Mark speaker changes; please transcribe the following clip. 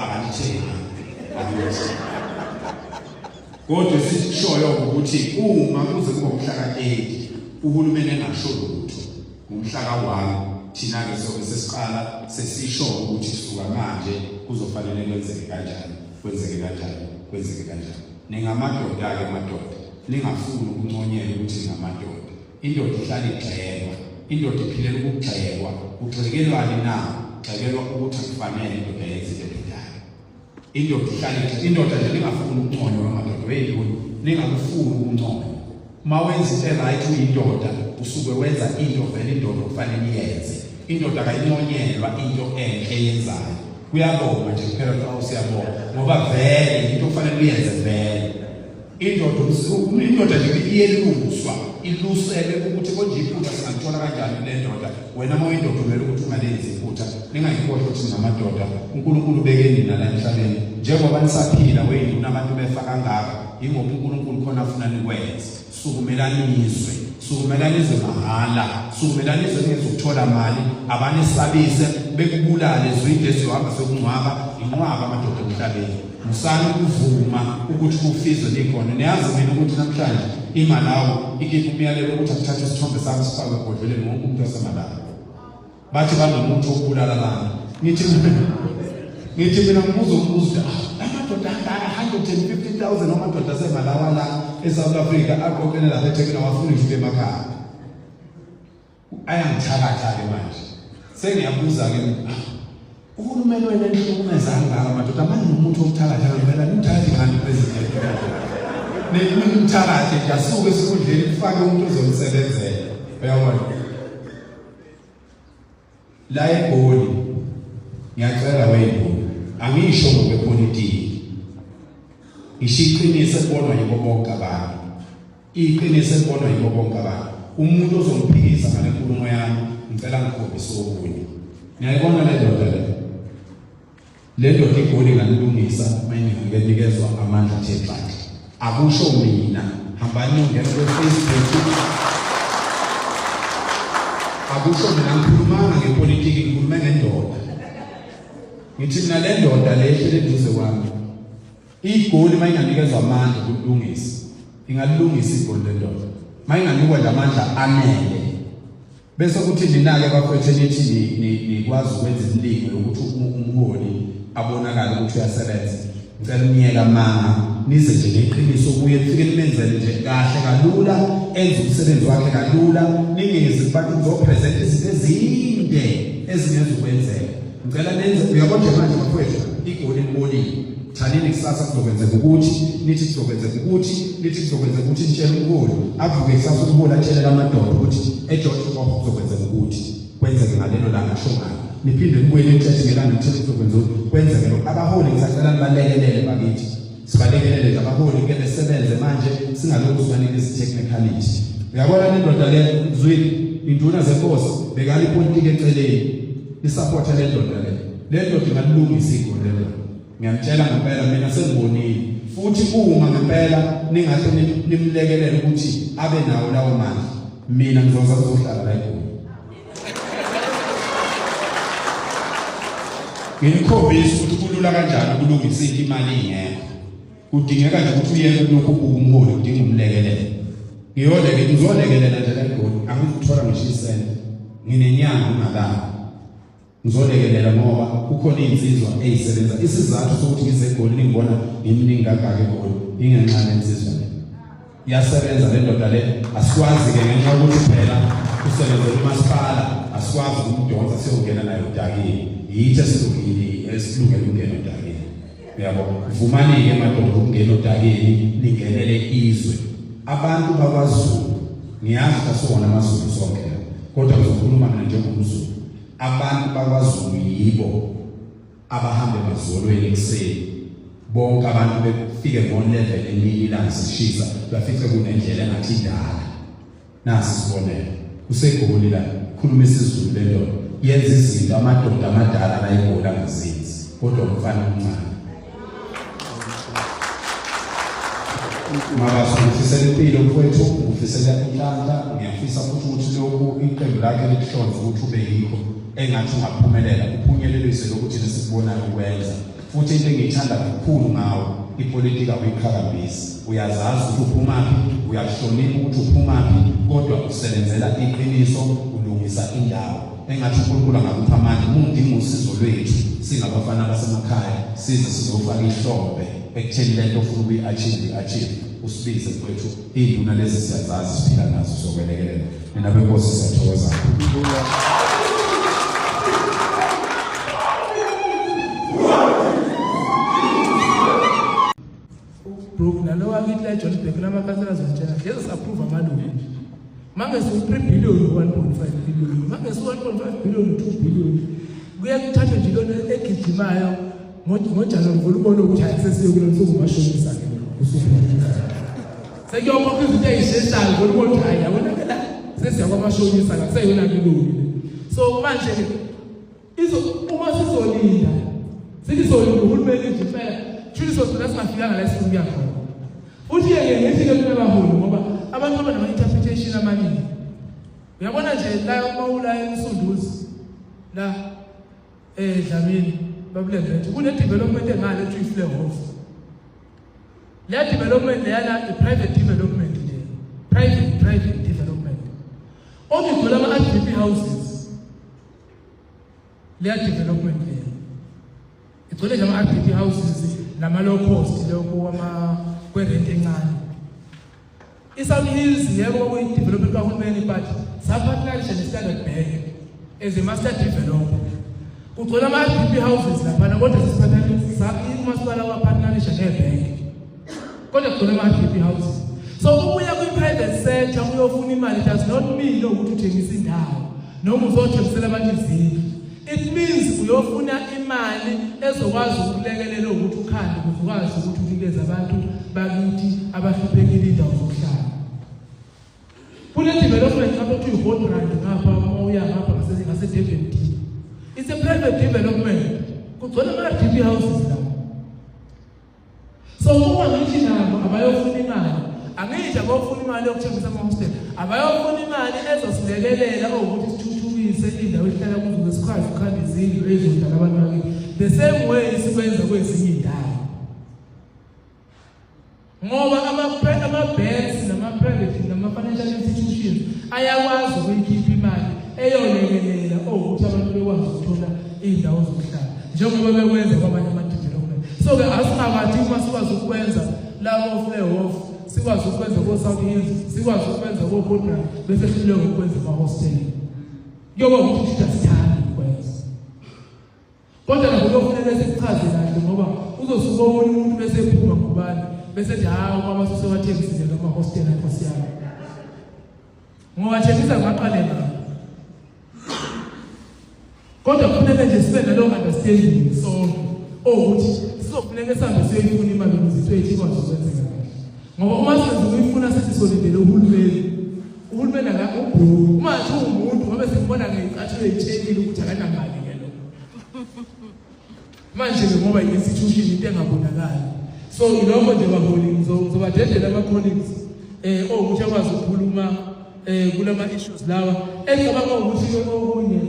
Speaker 1: akalithenganga. Angithi. Kodwa esikushoyo ukuthi uma kuze kube umhla ka-30 uhulumeni engasho lutho ngomhla ka-1 thina-ke sobe sesiqala sesisho ukuthi kusuka manje kuzofanele kwenzeke kanjani, kwenzeke kanjani, kwenzeke kanjani. Ningamadoda-ke madoda, ningafuni ukunconyelwa ukuthi ningamadoda. Indoda ihlala igxekwa, indoda iphilela ukugxekwa. Kugxekelwani na? Gxekelwa ukuthi akufanele indoda yenze into ebhedayo. Indoda ihlala igxekwa, indoda nje ningafuni ukunconywa madoda, weyintoni, ningakufuni ukunconywa. Uma wenza into e-right uyindoda, usuke wenza into vele indoda okufanele iyenze. Indoda kayinconyelwa into enhle eyenzayo. Kuyabonga nje kuphela ukuthi awu siyabonga ngoba vele into okufanele uyenze vele. Indoda indoda nje iyeluswa ilusele ukuthi konje iphutha singalithola kanjani kule ndoda. Wena uma uyindoda ulwela ukuthi ungalenzi iphutha, ningayikhohlwa ukuthi ningamadoda. uNkulunkulu ubeke nina la emhlabeni njengoba nisaphila weyinduna abantu befa kangaka, yingoba uNkulunkulu khona afuna nikwenze. Sukumelani izwe, sukumelani izwe mahhala, sukumelani izwe ningezukuthola mali, abanisabise bekubulale zwide siyohamba siyokungcwaba inqwaba amadoda emhlabeni. Musani ukuvuma ukuthi kufizwe nikhona. Niyazi mina ukuthi namhlanje iMalawi ikhipha umyalelo ukuthi akuthathwe isithombe sami sifakwe ebhodleleni wonke umuntu waseMalawi. Bathi banomuthi wokubulala abantu. Ngithi ngithi mina ngibuza umbuzo ah, amadoda angaka 150,000 amadoda aseMalawi la eSouth Africa aqoqene lapha eThekwini awafuni ngisho emakhaya. Ayangithakatha-ke manje. Sengiyabuza-ke ah, uhulumeni wena enihlukumeza kangaka madoda manje nomuthi wokuthakatha ngempela nimthakathe ngani president nimthakathe nje asuke esikhundleni kufake umuntu ozomsebenzela uyabona la eGoli ngiyacela weyinduna angisho ngokwepolitiki ngisho iqiniso elibonwa yibo bonke abantu iqiniso elibonwa yibo bonke abantu umuntu ozongiphikisa ngale nkulumo yami ngicela ngikhombise okunye ngiyayibona le ndoda le Le ndoda iGoli ingalilungisa uma ingenikezwa amandla athe xaxa. Akusho mina, hambani niyongena ku-Facebook. Akusho mina, ngikhulumanga ngepolitiki, ngikhulume ngendoda. Ngithi mina le ndoda le ehleli eduze kwami, iGoli uma inganikezwa amandla ukulungisa, ingalilungisa iGoli le ndoda. Uma inganikwa nje amandla anele Bese kuthi nina-ke bafowethu nithi nikwazi ukwenza imilingo yokuthi umholi abonakale ukuthi uyasebenza. Ngicela umyeke amanga nize nje neqiniso kuye nifike nimenzele nje kahle kalula enze umsebenzi wakhe kalula ningezi kubantu nizopresent izinto ezinde ezingezukwenzeka. Ngicela nenze uyabona nje manje bafowethu igoli libolile. Thanini kusasa kuzokwenzeka ukuthi nithi kuzokwenzeka ukuthi nithi kuzokwenzeka ukuthi nitshele umholi avuke kusasa umholi atshele amadoda ukuthi eGeorge Koch kuzokwenzeka ukuthi kwenzeke ngalelo langa asho ngalo niphinde nibuye nithethe ngelanga nithethe kuzokwenzeka kwenzeke lokho abaholi ngisacela nibalekelele bakithi sibalekelele nje abaholi ke besebenze manje singalokhu sibanika izi-technicality uyabona le ndoda le zwile induna zenkosi bekani ipolitiki eceleni nisapothe le ndoda le le ndoda ingalilungisa igoli le ndoda Ngiyamtshela ngempela mina sengibonile futhi uma ngempela ningahle nimlekelele ukuthi abe nawo lawo mandla mina ngizoza kuzohlala la eGoli nginikhombisa ukuthi kulula kanjani ukulungisa into imali ingekho kudingeka nje ukuthi uyeke kulokhu ubuka umholi udinga umlekelele ngiyoleke ngizolekelela nje la eGoli angizuthola ngisho isente nginenyanga ungalali Ngizolekelela ngoba kukhona iy'nsizwa ey'sebenza. Isizathu sokuthi ngize eGoli ningibona ngimningi kangaka eGoli ingenxa lensizwa le. Iyasebenza le ndoda le, asikwazi-ke ngenxa yokuthi phela usebenzela umasipala, asikwazi ukumdonsa siyongena naye odakeni. Yithi esilungile esilungele ukungena odakeni. Uyabo? Vumani-ke madoda ukungena odakeni ningenele izwe. Abantu bakwaZulu, ngiyazi ukuthi asiwona amaZulu sonke la, kodwa ngizokhuluma mina njengomZulu. Abantu bakwaZulu yibo abahamba emazolweni ekuseni bonke abantu befike ngo-11 emini ilanga sishisa bafice kunendlela engathi indala nasi isibonelo kuseGoli la khuluma isiZulu le ndoda yenza izinto amadoda amadala la eGoli angazenzi kodwa umfana omncane Mabaso ngifisela impilo mfowethu ngifisela inhlanhla ngiyafisa futhi ukuthi lokhu iqembu lakhe likuhlonze ukuthi ube yikho. Engathi ungaphumelela uphunyelelise lokhu thina sikubonayo ukwenza. Futhi into engiyithanda kakhulu ngawo, ipolitika uyiqhakambisi, uyazazi ukuthi uphumaphi, uyahlonipha ukuthi uphumaphi, kodwa usebenzela iqiniso, ulungisa indawo. Engathi uNkulunkulu angakupha amandla. Uma udinga usizo lwethu singabafana basemakhaya, size sizofaka ihlombe ekutheni lento ofuna ukuyi-achieve uyi-achieve, usibize mfowethu. Iy'nduna lezi siyazazi, siphila nazo, sokwelekelela nina benkosi, siyathokoza.
Speaker 2: Brook nalo wakithi la eJohannesburg lamakhansela azongitshela lezi si-approve amalungu nje mangesi u-3 billion u-1.5 billion, mangesi u-1.5 billion u-2 billion, kuye kuthathwe nje lona egijimayo ngoJanuwari vele ubone ukuthi hayi sesiyo kulona sokungashonisa-ke usuphuma sekuyokhokha izinto ey'sheshayo vele ubone ukuthi hayi yabona ke la sesiya kwamashonisa kakuseyona-ke iloli. So manje-ke izo uma sizolinda, sithi solinda uhulumeni nje impela, shuthi sogcina singafikanga la esifuna ukuya khona. Futhi-ke ngithi-ke mina baholi, ngoba abantu baba nama-interpretation amaningi, uyabona nje la uma ula eMsunduzi la eDlamini babulembethi kune-development engale ethi uyi-Fleurhof. Leya development leyana i-private development leya, private development okugcwele ama-RDP houses. Leya development leya igcwele nje ama-RDP houses nama-low cost, lokhu ama kwe-rent encane. I-South Hills, yebo, kwakuyi-development kahulumeni, but sapartnerisha ne-Standard Bank as a master developer. Kugcwele ama-RDP houses laphana, kodwa umasipala wapartnerisha nebhenki, kodwa kugcwele ama-RDP houses. So ukuya kwi-private sector uyofuna imali does not mean ukuthi uthengisa indawo noma uzothengisela abantu izindlu. It means uyofuna imali ezokwazi ukulekelela ukuthi ukhande ukuze ukwazi ukuthi unikeze abantu bakithi abahluphekile indawo zokuhlala. Kune-development ngapha kuthiwa i-Hodrand ngapha, uma uya ngapha ngase-Durban D. It's a private development, kugcwele ama-RDP houses la. So uma ngithi nabo abayofuna imali, angithi abayofuna imali yokuthengisa ama-hostel, abayofuna imali ezosilekelela owukuthi sithuthukise indawo esihlala kuzo ukuze sikwazi ukukhanda izindlu ey'zohlala abantu bakithi the same way sikwenza kwezinye iy'ndawo, ngoba ama-banks nama-private nama-financial institutions ayakwazi ukuyikhipha imali eyolekelela owukuthi abantu bekwazi ukuthola iy'ndawo zokuhlala njengoba bekwenza kwamanye ama-development. So-ke asingabathi uma sikwazi ukwenza la ko-Fleurhof, sikwazi ukwenza ko-South Hills, sikwazi ukwenza ko-Codra, bese hluleke ukwenza emahostela, kuyoba ukuthi kusho asithandi ukwenza. Kodwa lapho kuyofuneka sikuchaze kahle, ngoba uzosuka omunye umuntu bese ephuma ngubani bese ethi hawu, ubaba usewathengisile amahostela, nkosi yami, ngoba thengisa ngaqale ngapho. Kodwa kufuneka nje sibe nalo understanding sonke owukuthi sizofuneka sihambe siyoyifuna imali ukuze into yethu ikwazi ukwenzeka kahle, ngoba uma singenza ukuyifuna sithi solindele uhulumeni, uhulumeni akakubhuki. Uma nje uwumuntu ngoba simbona ngey'cathulo ey'tshelile ukuthi akanamali-ke lo manje-ke, ngoba i-institution into engabonakali. So ilokho nje baholi, ngizobadedela ama-colleagues owukuthi akwazi ukukhuluma kulama-issues lawa engicabanga ukuthi okunye.